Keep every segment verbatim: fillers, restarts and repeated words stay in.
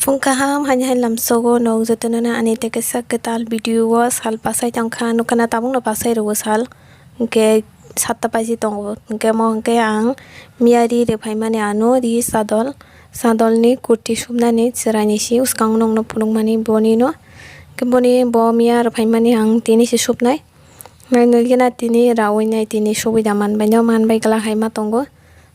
Phung kaham, haini hai lamsogo nog jotono no ani tei kaisa kwtal video o sal pasai tongkha, nukha na tabukno pasai rwo sal, hwnkhe satta baji tongo, hwnkhe mo hwnkhe ang miya ri rwphaimani ano ri sadol, sadolni kurti supnani chwraini si uskango nokno phunukmani bonino, hwnkhe boni bo miya rwphaimani ang tini si supnai, nai nukgena tini rawi nai tini subida manbaino manbai glak hai ma tongo.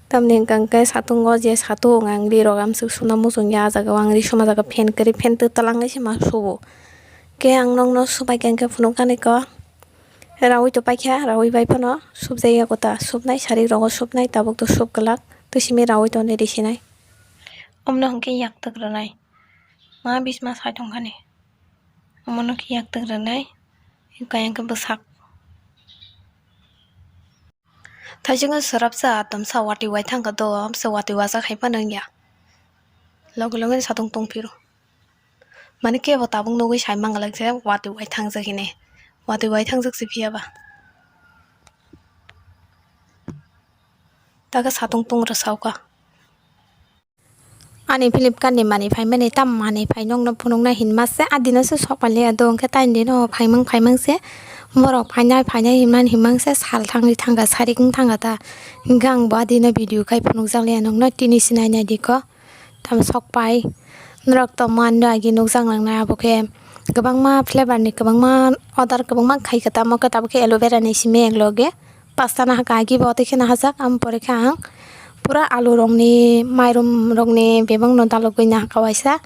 Tamni hwnkha hwnkhe satungo je satung ang ri rok amsuk suna muchung ya, ah jaga o ang ri suma jaga fan kwrwi fan twtwlang se ma subo. Khe ang nokno subai kha hwnkhe phunuk kha nai ko. Rawi to paikha, rawi bai phano subjak ya kota, subnai sarik rogo subnai, tabuk to sub kwlak, twi simi rawi tonwi ri sinai. Omno hwnkhe yak twk rwnai. Ma bisma sai tongkha ni. Omono khe yak twk rwnai. Kaya hwnkhe bwsak. Thaichukno swrapsa, tomsa watwi waithang kha do, amsa watwi wajak hai phano wngya. Logi logi satung tongphiro. Mani kebo tabuk nugwi sai manglak je watwi waithangjak hini. Watwi waithangjak se phiya ba. Taka satung tong rwsao kha. Ani Flipkart ni manwi phaimani tam manwi phai nokno phunukna hinma se, adino se sok pailiya do, hwnkhe taini dino phaimang phaimang se, borok phainai phainai hinmani hinmang se, sal thangwi thangkha, sarik wng thangkha ta, hwnkhe ang bo adino video khai phunukjak liya nokno, tini se nainai di kho, tam sok pai, norok tongma ano agi nukjak nangnai, abo khe kwbangma flavor ni, kwbangma order kwbangma khaikha, tamo khe tabukhe aloe vera ni simi ekloge. Pasta nahaka agi bo tei khe nahajak, am pore khe ang pura alu rokni, mairum rokni bebak no dalogwi nahaka waisa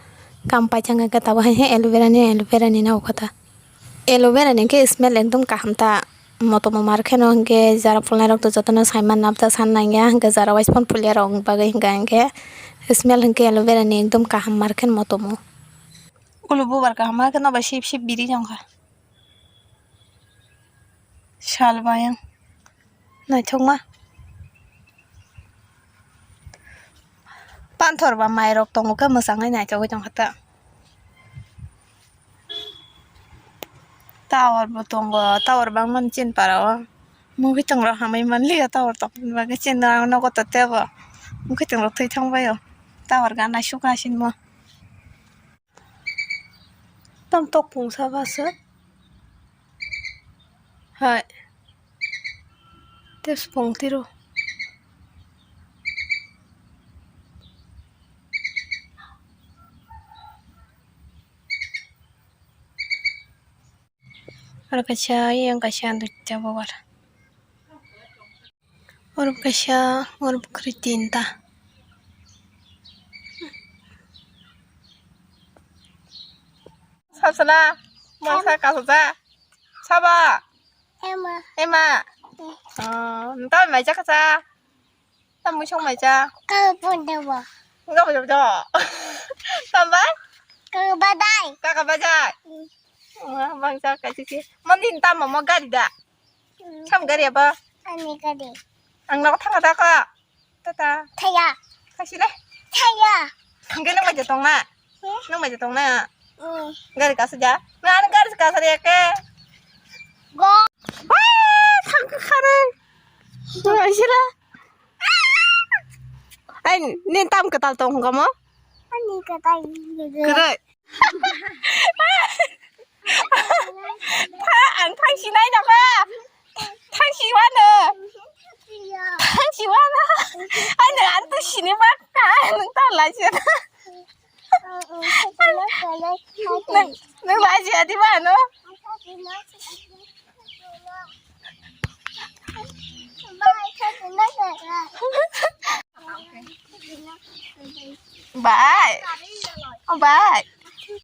kam paithang khe tabuk hai khe aloe vera ni, aloe vera ni nahaka ta. Aloe vera ni khe smell ekdom kaham ta, motom mar khe no hwnkhe jara pholnai rok to jotono sai man nabda san nangya, hwnkhe jara wise phone phulia rok bagwi hwnkha hwnkhe smell hwnkhe aloe vera ni ekdom kaham mar khe motomo. Ulo bubar kaham ma khe no bai sip sip biri jongkha. Sal bayang. Naithokma. Panthor ba mairok tongo khe mwchangwi naithogwi tongkha ta. Tower bo tongo, tower bangmani chini para o. Mwkhwtwng rok hamwi manliya tower tongmani bagwi chini rang nogo to tebo. Mwkhwtwng rok thwi thangbaio. Tower gana sukha sinmo. Tam tok pungsa basa. Hai. Te supong tiro. Oro kaisa, yang kaisa, duita bobar. Oro kaisa, oro bwkhwrwi tinta. Sabsana, masa kasajak. Saba. Ema. Ema. Oh, nta mai jakasa. Tam mui song mai cha. Kau pun de bo. Enggak betul betul. Tambah? Kau badai. Kakak bajai. Hmm. Wah, bangsa kasih sih. Mandi tam mau gari dah. Hmm. Sam gari apa? Ani gari. Ang nak tangga dah kak. Tata. Thaya. Kasih deh. Thaya. Enggak nak aja tong nak. Hmm? Nak aja tong nak. Hmm. Gari kasih aja. Nah, gari kasih ya ke. Go. Wah, tangga kare. Tuh, sila. Ai, nini tam kwtal tong hwnkha mo? Ani kwtal. Kwrwi. Tha, ang thang sinai nokha. Thang siwano. Thang siwano. Ano ang to sini bakha. Nung ta laisa. Nung, nung laisa di ba no? Bai. Oh, bai.